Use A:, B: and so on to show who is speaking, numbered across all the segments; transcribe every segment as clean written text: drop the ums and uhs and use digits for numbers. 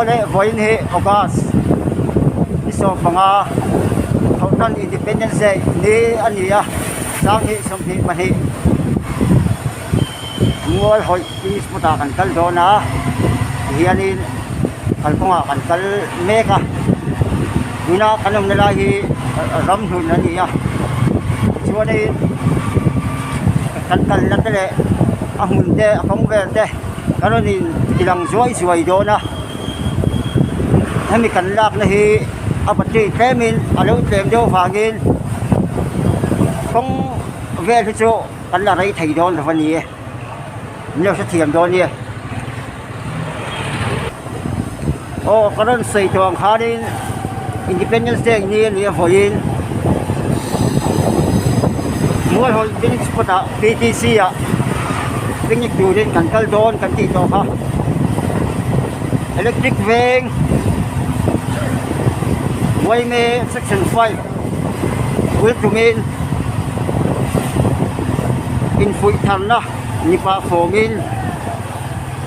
A: Awle vawiin hi August ni 15 Thawhtan Independence Day ni a ni a, 2022 Mual hawih picnic spot ah kan kal dawn a, tihianin kalkawngah kan kal mek a, tuna kan awmna lai hi ramhlun a ni a, tichuanin kan kalna te leh a hmun te a kawng vel te kan rawn in ti lang zuai zuai dawn a, hemi kan lakna hi a battery tlemin a lo tlem deuh avangin kawng vel hi chu. Kan la rei thei dawn lo a ni e, min lo hrethiam dawn nia. Aw ka rawn sawi tawh ang khanin Independence Day ni a nih avawiin Mualhawi picnic spot ah P T C ah picnic turin kan kal dawn kan tih tawh kha. Electric veng Uaime section 5. Bul tumin infuih tharna ni pah fawmin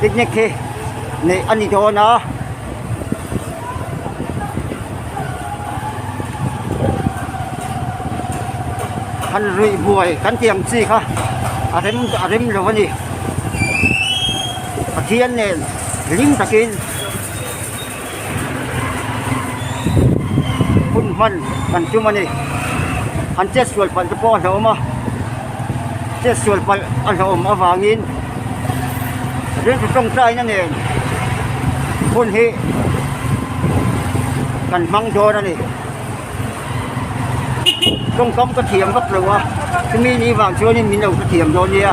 A: picnic hi neih a ni dawn a. Han ruih buai kan tih ang chi kha a rem a rem lo a ni. Pathian nen hlim takin. Hun hman kan tum a ni. An chet sual palh te pawh a hlauhawm a, chet sual palh a hlauhawm avangin rilru tawngtaina nen hun hi kan hmang dawn a ni. Tawngkam ka thiam vak lo a, chumi ni vang chuanin min lo ka thiam dawn nia.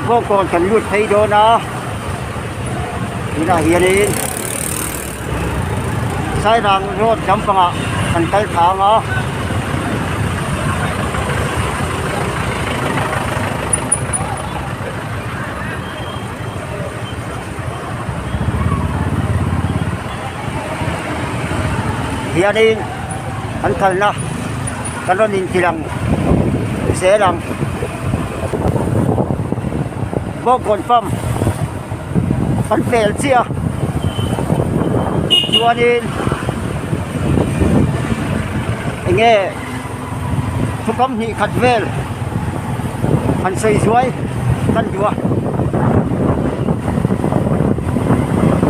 A: Bawngkawn kan lut phei dawn a, tunah hianin Sairang road lampangah kan kal thang a. Hianin an kalna kan rawn intilang zel ang. Bawngkawn pump kan pel chiah a chuanin eng nge thukam hnih khat vel han sawi zuai kan duh a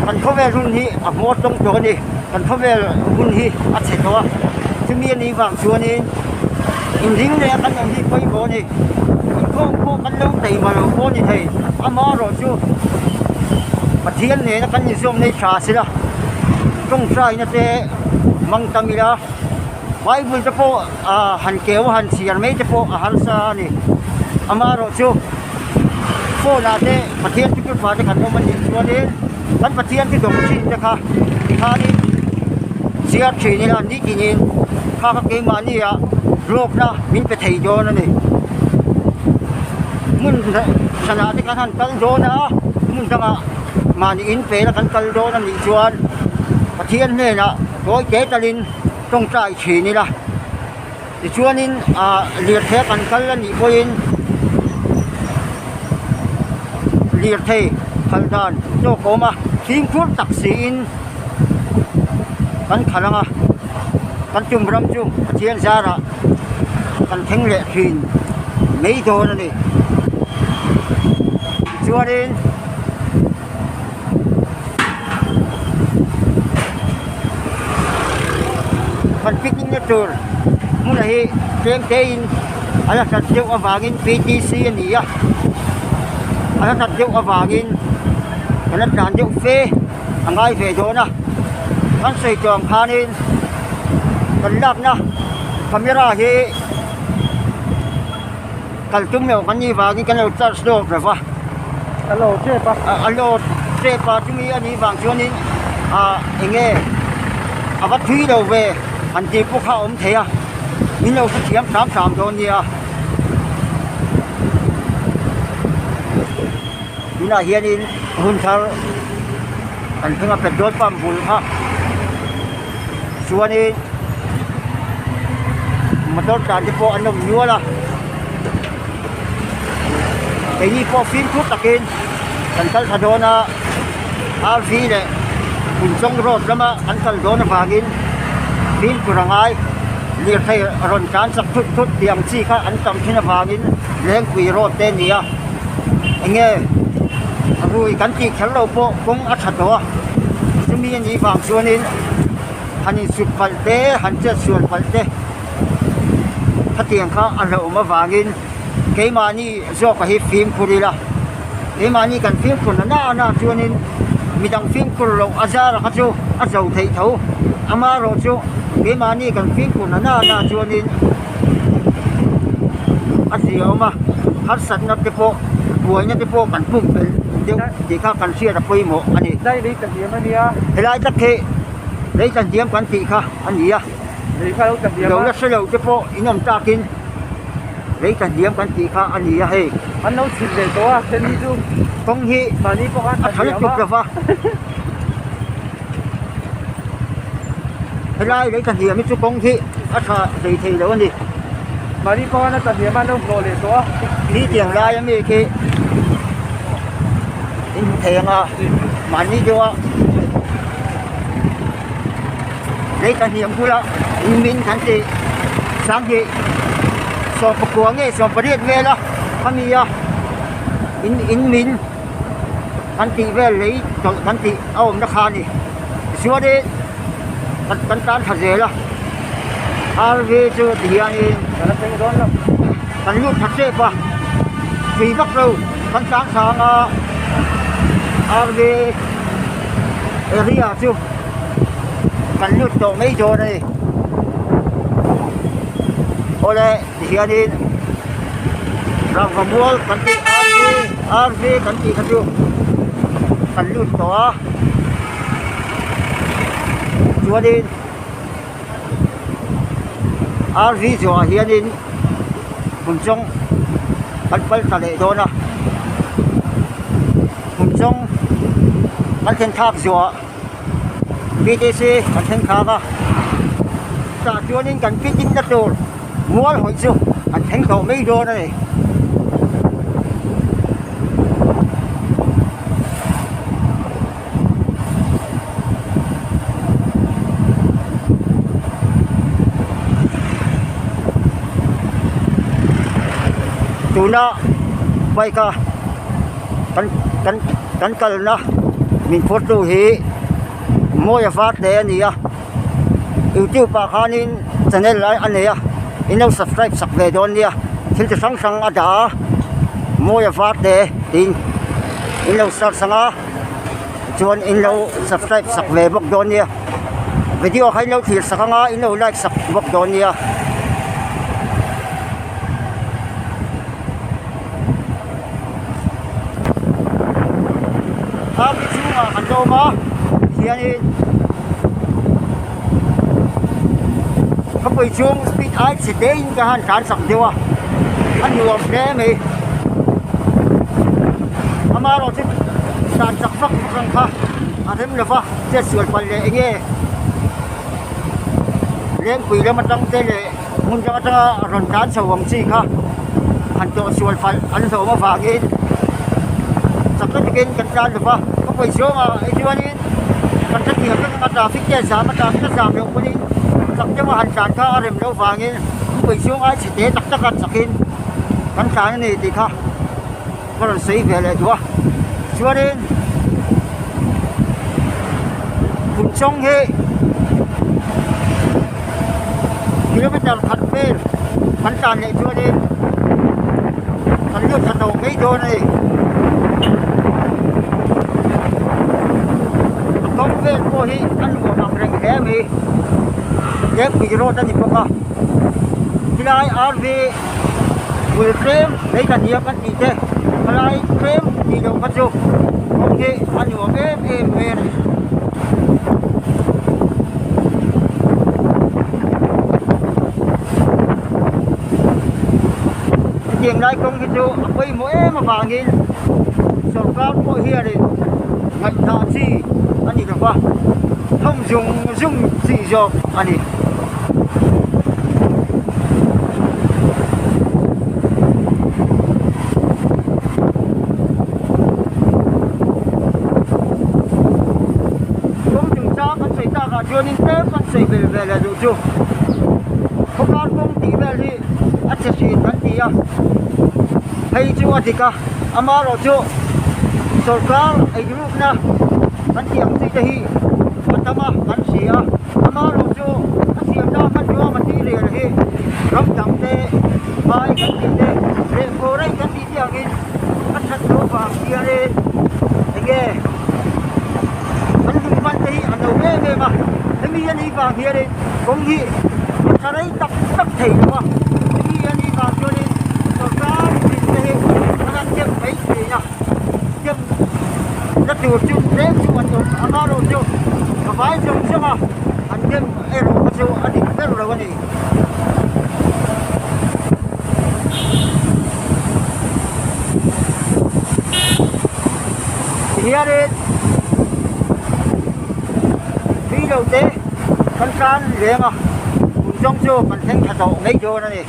A: kan khawvel hun hi a hmawr tawng tawh a ni kan khawvel hun hi a chhe tawh a chumi a nih vang chuanin inring leh a kan awm hi pawimawh a ni inkhawm pawh kan lo tei ma lo pawh a ni thei amaherawhchu Pathian nena kan inzawm nei tha sela tawngtaina te hmang tam ila. Bible te pawh ah han keu a han chhiar mai te pawh a harsa a ni. Amaherawhchu phone ah te Pathian chu kut te kan awm a nih chuanin kan Pathian chu dawng thin te kha tikhanin chhiar thin ila nitinin kha kha keimahni ah hlawkna min pe thei dawn a ni. Hmun hranah te khan han kal dawn a hmun dangah mahni in pela kan kal dawn a nih chuan Pathian hnenah tawi te talin. Tawngtai thin ila tichuanin ah lirthei a kan kal a nih pawhin lirthei khalh dan tawk a awm a fimkhur tak siin kan khalh ang a kan tum ram chu Pathian zarah kan thleng leh thin mai dawn a ni tichuanin. Kan picnic na tur hmunah hi tlem te in a la hlat deuh avangin P T C a ni a a la hlat deuh avangin kan la tlan deuh fe a ngai ve dawn a kan sawi tawh ang khanin kan lakna camera hi Kal tum lo kan nih vangin kan lo charge lawk lo va.
B: A lo tep a.
A: A lo tep a chumi a nih vang chuanin ah eng nge a va thui lo ve han tih pawh kha a awm thei a min lo hrethiam hram hram dawn nia. Tunah hianin hun thar kan thleng a petrol pump bul kha chuanin. Motor tlan te pawh an awm nual a. Keini pawh fimkhur takin kan kal thla dawn a, RV leh Phunchawng road lama kan kal dawn avangin fimkhur a ngai. Lirthei rawn tlan chak thut thut tih ang chi kha an tam thin avangin Lengpui road te a ni a, enge rui kan tih kher lo pawh kawng a tha tawh a, chumi a nih vang chuanin han insut palh te han chetsual palh te. Khatiang kha a hlauhawm avangin keimahni zawka hi fimkhur ila, keimahni kan fimkhur na na na chuanin midang fimkhur loh a zara kha chu a zo theih tho. Amaherawh chu keimahni kan fimkhur na na na chuanin a ziaawm a, harsatna te pawh buaina te pawh kan pumpelh deuh tih kha kan hriat a pawimawh a ni. Helai tak hi lei tla hniam kan tih kha a ni a. Lo la hre lo te pawh in awm takin lei tla hniam kan tih kha a ni a hei.
B: An lo chhit leh tawh a then hi chu
A: kawng hi
B: mahni pawh khan
A: a tha lutuk lo va. Helai lei tla hniam hi chu kawng hi a tha hlei thei lo a ni.
B: Mahni pawh khan a tla hniam a an lo hlawh leh tawh a.
A: Khi tiang lai ami khi in hmu thei ang a mahni deuh a. Lei tla hniam bula in min kan tih sanghnih sawmpakua nge sawmpariat vela khami a in in min kan tih vel lei tawlh kan tih a awmna kha a ni tichuanin kan kan tan thla zel a RV chu ti hianin kan lut thla tep a tui vak lo kan tlang sang a RV area chu. Kan lut tawh mai dawn a ni. Awle tihianin rangva mual kan tih RV RV kan tih kha chu kan lut tawh a chuanin RV zawhah hianin hmun chawng kan pal ta leh dawn a hmun chawng kan thlen thlak zawhah. BTC kan thleng thlak a tah chuanin kan picnic na tur mual hawi chu an thleng tawh mai dawn a ni. Tuna bike a kan kan kan kalna min phurtu hi mawi a var hle a ni a youtube ah khanin channel lai a nei a in lo subscribe sak ve dawn nia thil chi hrang hrang a dah a mawi a var hle tiin in lo search ang a chuan in lo subscribe sak ve bawk dawn nia video kha in lo thlir sak ang a in lo like sak bawk dawn nia. Thlam chhungah kan la awm a tihianin khawpui chhung speed ai chhe te in ka han tlan chak deuh a a nuam hle mai amaherawh chu tlan chak vak vak ang kha a rem lo va chetsual palh leh eng nge lengpui lam atang te leh. Hmun dang atanga rawn tlan chho ang chi kha han tawh sual palh an hlawm avangin chak lutukin kan tlan lo va, ka pawi zawngah hi chuanin kan hrethiam vek ang a traffic te a zam a traffic a zam loh pawhin chak deuha han tlan kha a rem loh vangin ka pawi zawng ai chhe te tak taka chakin kan tlan a ni tih kha ka rawn sawi ve leh duh a chuanin Phunchawng hi kilometer khat vel kan tlan leh chuanin kan lut thla tawh mai dawn a ni a kawng vel pawh hi a nuam ang reng hle mai Lengpui road a ni bawk a helai R_V bul tlem lei tla hniam kan tih te helai tlem tih loh kha chu kawng hi a nuam em em mai a ni. Hetiang lai kawng hi chu a pawimawh em avangin sorkar pawh hianin ngaihthah chi a ni lo va thawm zung zung chi zawk a ni. bel ve leh duh chu khawkar kawng tih vel hi a chhe thin kan ti a hei chu a dik a amaherawhchu sawrkar eirukna kan tih ang chi te hi a tam a kan hria a amaherawhchu a siamna hmanrua material hi ram dang te phai kan tih te leh foreign kan tih te angin a that loh vang hianin enge Kan lung hman te hi a no em em a, hemi a nih vang hianin kawng hi a tha rei tak tak thei lo a, hemi a nih vang chuanin sawrkar din te hi a han deuh mai thin a, deuh na tur chu tlem chu an awm ang a erawh chu a vai zawng zawng a, an dem erawh kha chu a dik ber lo a ni. Tihianin tui lo te kan tan leng a kum zawng chu kan thleng tha tawh ngei dawn a ni.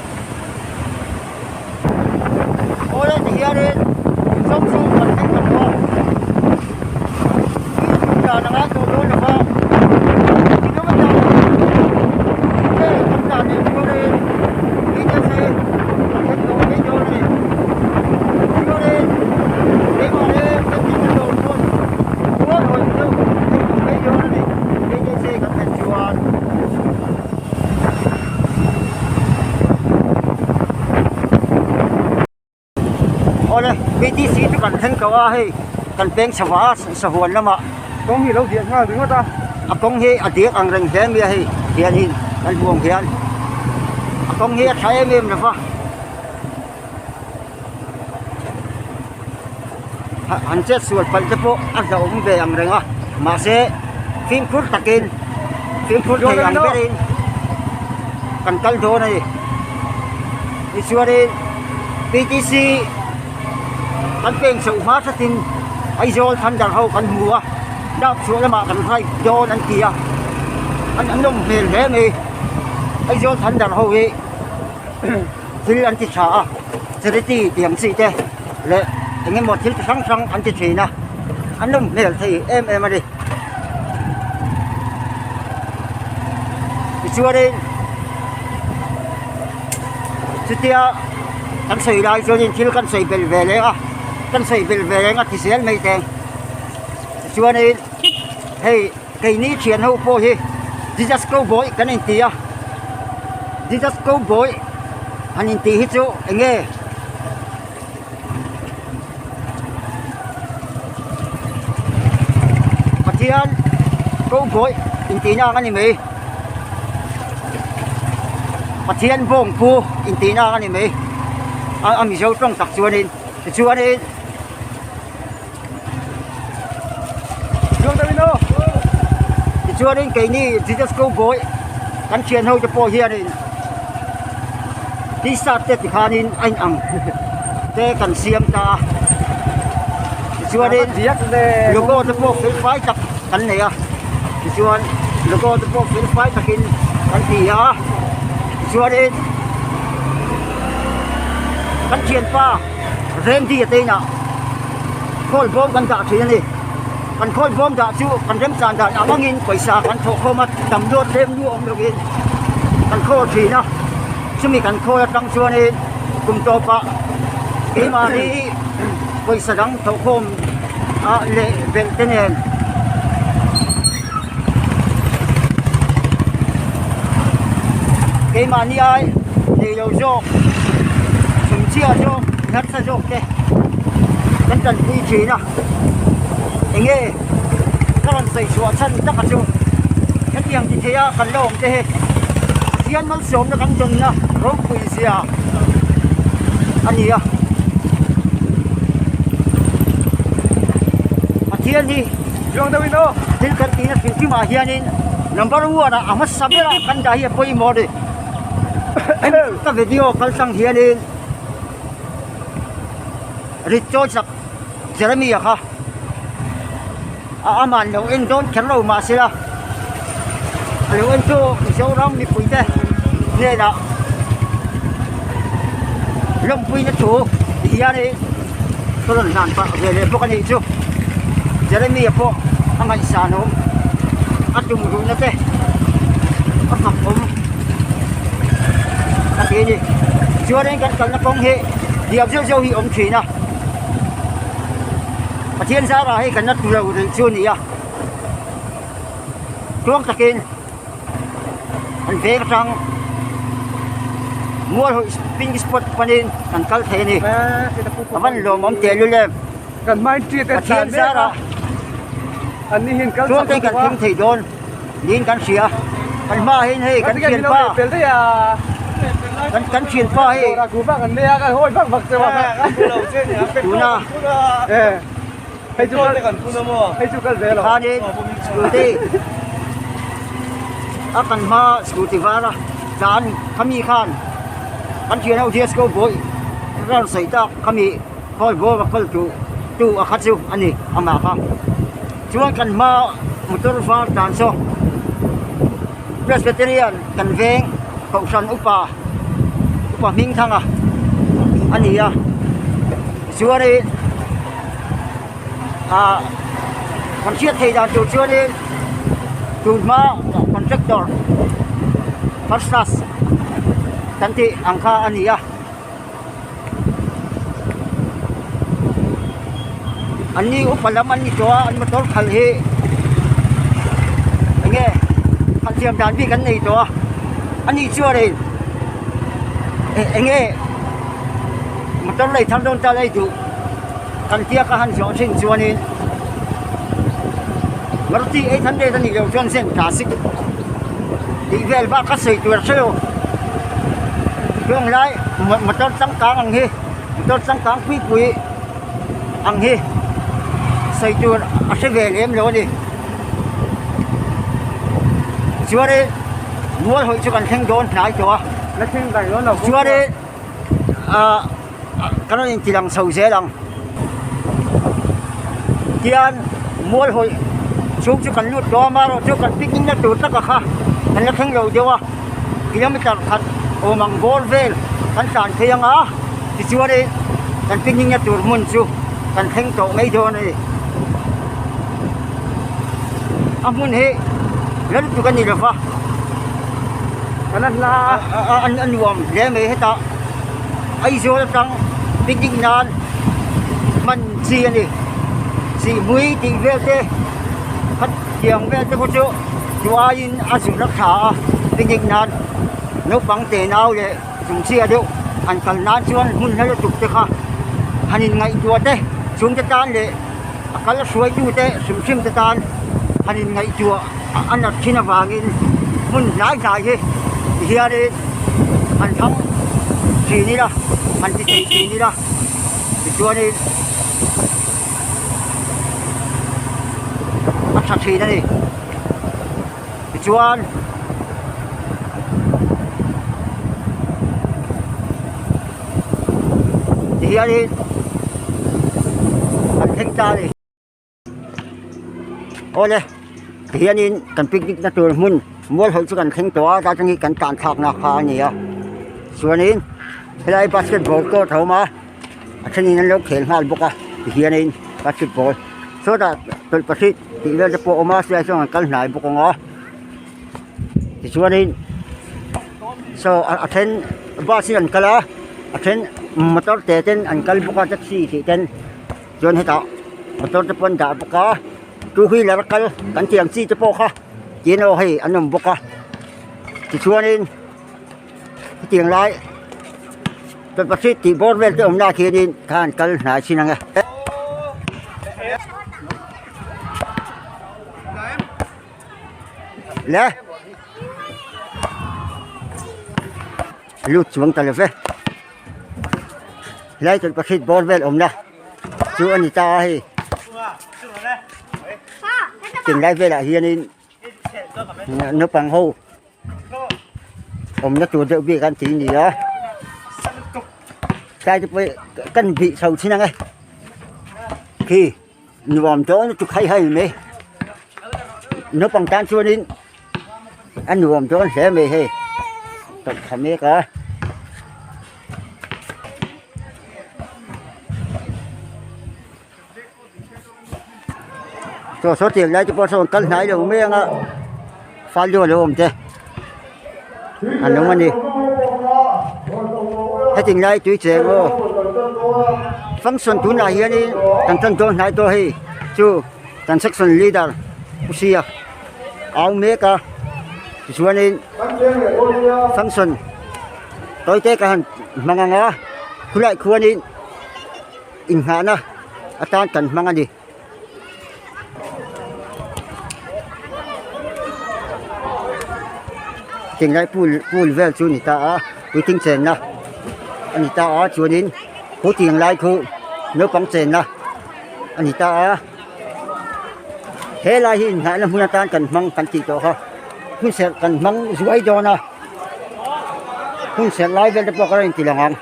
A: Awle tihianin kum zawng chu kan thleng tha tawh a tui tum dan a ngai tawh dawn lo va kilometer vel kan dan leh chuanin tui te chu kan thleng tawh ngei dawn a ni. Chuanin keimah hi kan ti ta lo chuan chuan hawi chu kan thleng tawh ngei dawn a ni tui te chu kan thlen chuan. Awle BTC chu kan thleng tawh a hei kan peng chho a sahuan lamah
B: kawng hi a lo diak nghal ringawt a
A: a kawng hi a diak ang reng hle mai a hei hianin kan hmu ang hian a kawng hi a tha em em lo va han chet sual palh te pawh a hlauhawm ve ang reng a mahse fimkhur takin fimkhur thei ang berin kan kal dawn a ni tichuanin P T C kan peng chhoh hma thatin Aizawl Thunder ho kan hmu a dap chhuah lamah kan ride dawn an ti a an an nawm hmel hle mai Aizawl Thunder ho hi thil an ti tha a charity tih ang chi te leh eng emaw thil chi hrang hrang an ti thin a an nawm hmel thei em em a ni tichuanin chutia kan sawi lai chuanin thil kan sawi belh ve leh a kan sawi belh ve reng a ti zel mai teng tichuanin hei keini thian ho pawh hi Jesus cowboy kan inti a Jesus cowboy han intih hi chu eng nge Pathian cowboy intihna ang a ni mai Pathian bawngpu intihna ang a ni mai a Mizo tawng tak chuanin tichuanin. Tichuanin keini Jesus Cowboy kan thian ho te pawh hianin t-shirt te tikhanin a in ang te kan siam ta a tichuanin logo te pawh fel fai tak kan nei a tichuan logo te pawh fel fai takin kan ti a tichuanin kan thianpa. Randy a te inah khawl bawm kan dah thin a ni. Kan khawl bawm dah chu kan remchan dan ang angin pawisa kan thawh khawm a, tam luat tlem nu awm lovin kan khawl thin a. Chumi kan khawl atang chuanin kum tawpah keimahni pawisa dang thawh khawm a leh belh te nen keimahni ai nei lo zawk chhumchhia zawk nasa zawk te kan tanpui thin a enge ka rawn sawi chhuah chhan tak a chu hetiang ti thei a kan la awm te hi Pathian malsawmna kan dawnna ropui zia a ni a Pathian hi
B: Chuang deuh in aw.
A: Thil kan tihna hrim hrim ah hianin number one ah a hmasa berah kan dah hi a pawimawh a ni. Hemi ka video kal tlang hianin rit chawi chak Jeremy a kha a aman lo en dawn kher lo mahsela a lo en chu Mizoram mipui te hnenah lawmpuina thu ti hianin ka rawn hlan pah ve leh bawk a nih chu Jeremy-a pawh a ngaihsan awm a tum ruhna te. A fak awm a ti a ni. Chuanin kan kalna kawng hi diak zeuh zeuh hi a awm thin a. Pathian zarah hei kan la tlu lo rih chu a ni a. Tluang takin an veng atang mual hawi picnic spot panin kan kal thei a ni. A van lawmawm tehlul em. Pathian zarah tluang takin kan thleng thei dawn niin kan hria. Kan hmaah hian hei kan thianpa kan thianpa hei tuna.
B: Hei chu kal kan phun a maw? Hei chu kal zel
A: Tikhanin scooty a kan hma scooty var a tlan khami khan kan thian ho disco boy rawn sawi tak khami khawi bawr a kal tu tu a kha chu a ni amah kha chuan kan hma motor var tlan saw Presbyterian kan veng kohhran upa upa hming thanga a ni a chuanin ah kan hriat theih dan tur chuanin tun hma contractor first class kan tih ang kha a ni a an ni upa lam an ni tawh a an motor khalh hi enge khalh thiam dan bik an nei tawh a ani chuanin enge motor lei thar dawn ta lei duh kan tia ka han zawh thin chuanin Maruti 800 a nih loh chuan zen classic tih vel bak ka sawi tur a hrelo chuang lai motor changkang ang hi motor changkang pui pui ang hi sawi tur a hre ve lem lo a ni chuanin mual hawi chu kan thleng dawn hnai tawh a chuanin ah kan rawn inti lang chho zel ang tian mual hawi chhung chu kan lut tawh a amaherawhchu kan picnic na tur taka kha kan la thleng lo deuh a kilometer khat awm ang bawr vel kan tlan phei ang a tichuanin kan picnic na tur hmun chu kan thleng tawh mai dawn a ni a hmun hi la lutuk a ni lova.
B: Kan a hla
A: a a nuam hle mai hetah Aizawl atang picnic nan hman chi a ni sihhmui tih vel te khat tiang vel te pawh chu chu aiin a zun a tha a picnic nan naupang te nau leh chungchhia deuh an kal nan chuan hmun hla lutuk te kha han in ngaihtuah te chhungte tan leh a kal hruaitu te hrim hrim te tan han in ngaihtuah a nat thin avangin hmun hnai hnai hi ti hianin han thlang thin ila han ti thei thin ila tichuanin a tha thin a ni tichuan ti hianin an thleng ta a ni. Awle tihianin kan picnic na tur hmun mual ho chu kan thleng tawh a tlai atangin kan tlan thlakna kha a ni a chuanin helai basketball court a awm a a thenin an lo khel nghal bawk a tihianin basketball sawtah tawlhpahrit tih vel te pawh a awm a silai chuan an kal hnai bawk ang a tichuanin saw a then bus in an kal a a then motor te ten an kal bawk a taxi tih ten. Chuan hetah motor te pawh an dah bawk a two wheeler a kal kan tih ang chi te pawh kha tiin aw hei an awm bawk a tichuanin hetiang lai tawlhpahrit tih bawr vel te awm lai khianin kha an kal hnai chin ang e. Le lut chuang ta lo ve. Helai tawlhpahrit bawr vel awmna chu a ni ta a hei tunlai velah hianin naupang ho awmna tur deuh bik an ti a ni a tlai te pawh kan bih chho thin ang e khi nuam dawn lutuk hai hai mai naupang tan chuanin a nuam dawn hle mai hei tawlh thla mek a. Chaw saw tiang lai te pawh sawn kal hnai lo mai ang a fal deuh a lo awm te. An awm a ni. Heti lai tui cheng aw function tunah hianin kan tan dawn hnai tawh hei chu kan section leader Pu Sia a au mek a tichuanin function tawi te ka han hmang ang a khulai khuanin inghahna atan kan hmang a ni. Tinglai pool pool vel chu a ni ta a puitling chenna a ni ta a chuanin khu tiang lai khu naupang chenna a ni ta a he lai hi inngahna hmun atan kan hmang kan tih tawh kha hun serh kan hmang zuai dawn a hun serh lai vel te pawh ka rawn inti lang ang.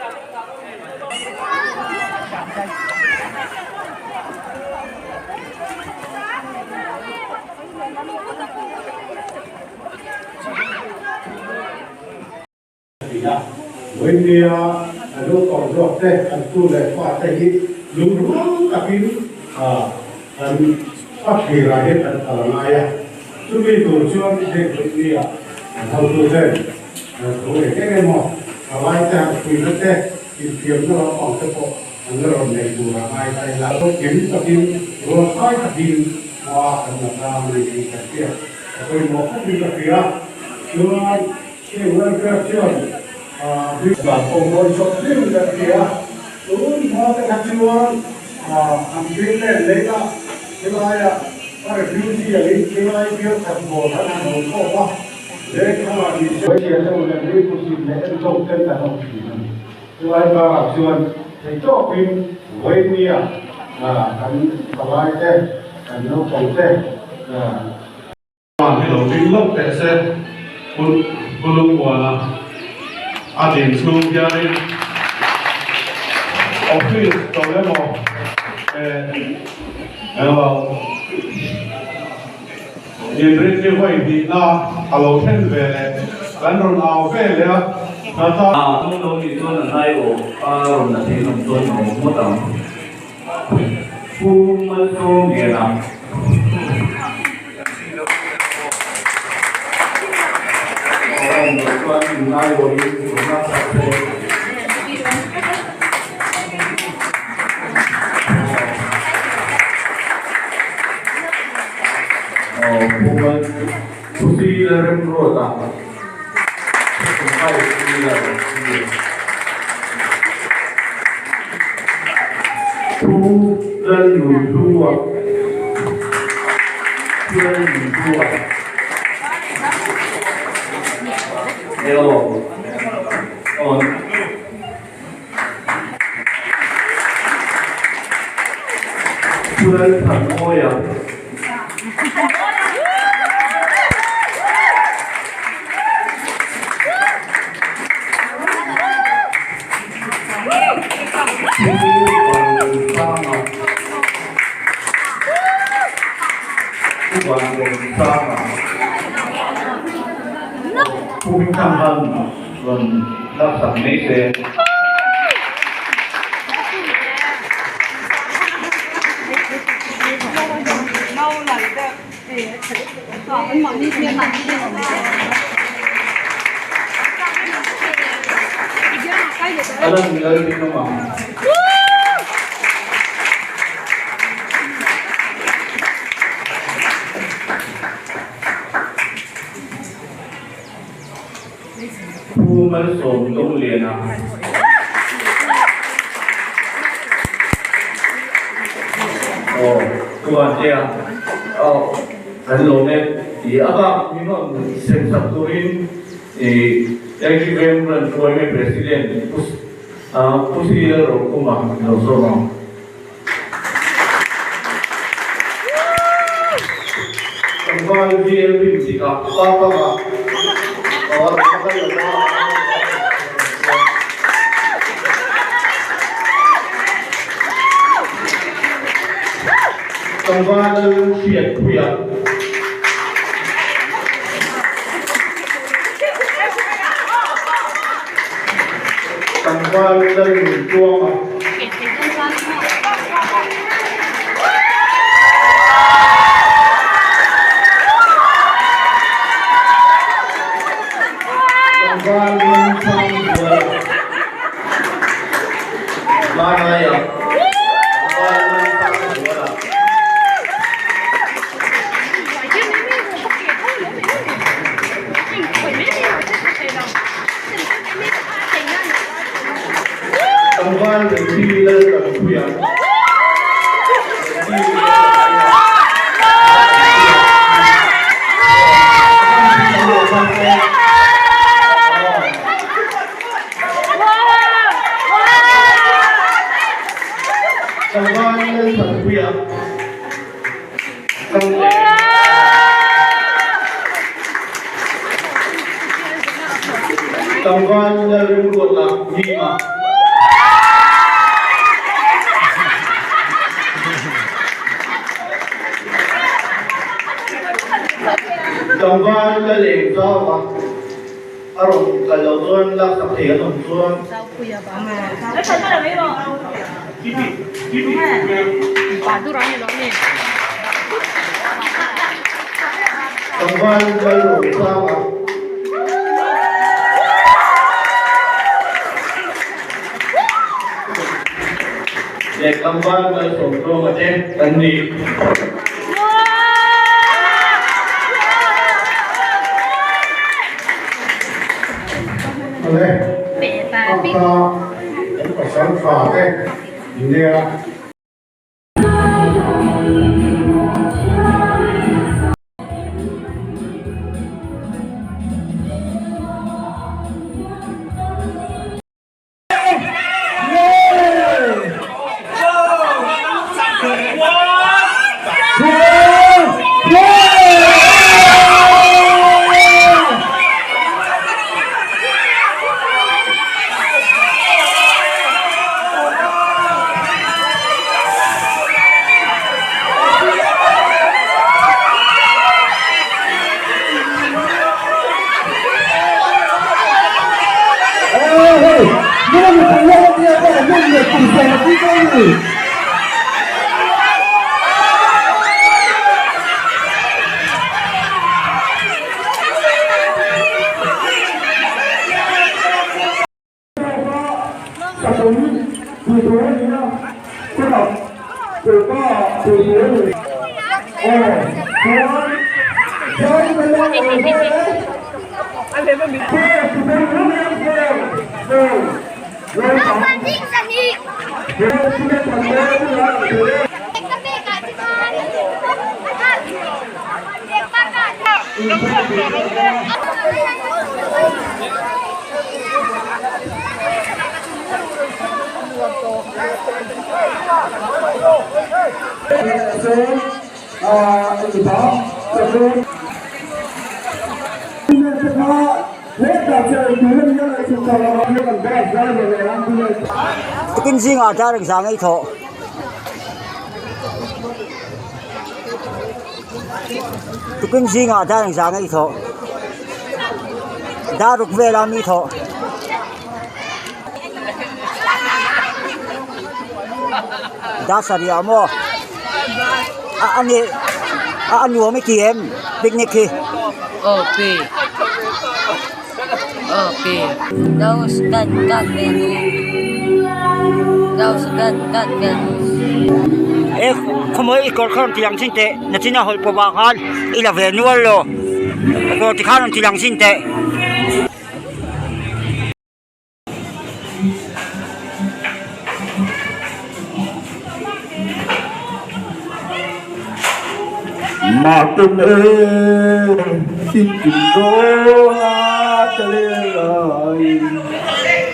C: Vawinia a lo tawrh zawk te, an tu leh fa te hi lungrual takin an hmathlir ah hian an kal a ngai a. Chumi tur chuan heng Vawinia an hotu ten thu eng eng emaw thalai te han hruina te, infiamna lampang te pawh an la rawn nei tur a ngai ta ila. Kim takin rualkhai takin hma kan la tlang a ni tih kan hriat a pawimawh khawpin ka hria. Chuan heng welfare chuan dan pawh mawi chawp hlim kan ti a, tun hma te kha chuan an Greenland lei a helai ah a refugee angin khilai bial khat bawr khan an lo khawp a, lengkhang ah ni se. Hmeichhia te unen rilru zin leh enkawl ten kan awm thin a ni. Chulai karah chuan theihtawpin vawinia kan palai te, kan naupang te,
D: Van hi lo ding lawk teh se, Pu Lungmuana a din chhung hianin office tawh emaw englo inrinni vawi hnihna a lo thlen ve leh kan rawn au ve leh a, hna tan.
E: A hnung lo nih chuan a hnai awh a rawn la thei nawm chuan a awm ngawt ang. Pu Malsawmliana. Pu Lalnunhlua Pu Lalnunhlua Pu Lalthanmawia. Pu Malsawm Dongliana. Aw, Pu Vantea. Aw, kan lawm e. I a bak min rawn sem sak turin i Yankee Veng Branch yma President Pu Pu Si Lalrokhuma min lo zawm ang. Tlangval bial rin tikah pa panga Tlangval hriatpuia. Tlangval Lalnuntuanga. Tlangval. Lalthanpuia Changte. Tlangval Lalremruata Dima. Tlangval Lalengzauva a rawn kal loh chuan laksak thei an awm chuan. Tlangval Lalrosanga. Leh tlangval Malsawmtluanga te kan ni.
C: Awle, kha kan pasal tha te nia.
A: Tukin zingah dar engzah ngei thawh. Tukin zingah dar engzah ngei thawh. Dar ruk vela mi thawh. Dar sarih ah maw a ani a anuam i ti em picnic hi.
F: Aw pi aw pi. Those that got me Those that got me
A: E khawmawi i kawr kha rawn ti lang chin teh nachina hawlh pawh ah khan i la ve nual lo kawr ti khan rawn ti lang chin teh.
B: Martin e tin tin dawna ka leng lai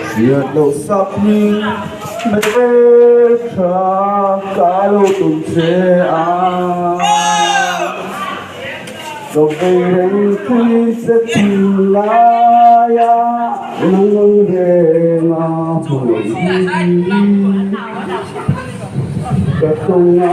B: hriat loh sak hming hmeltha ka lo tum che a ka vei reng thui che thinlaia nang renga hmuh hi ka tung a.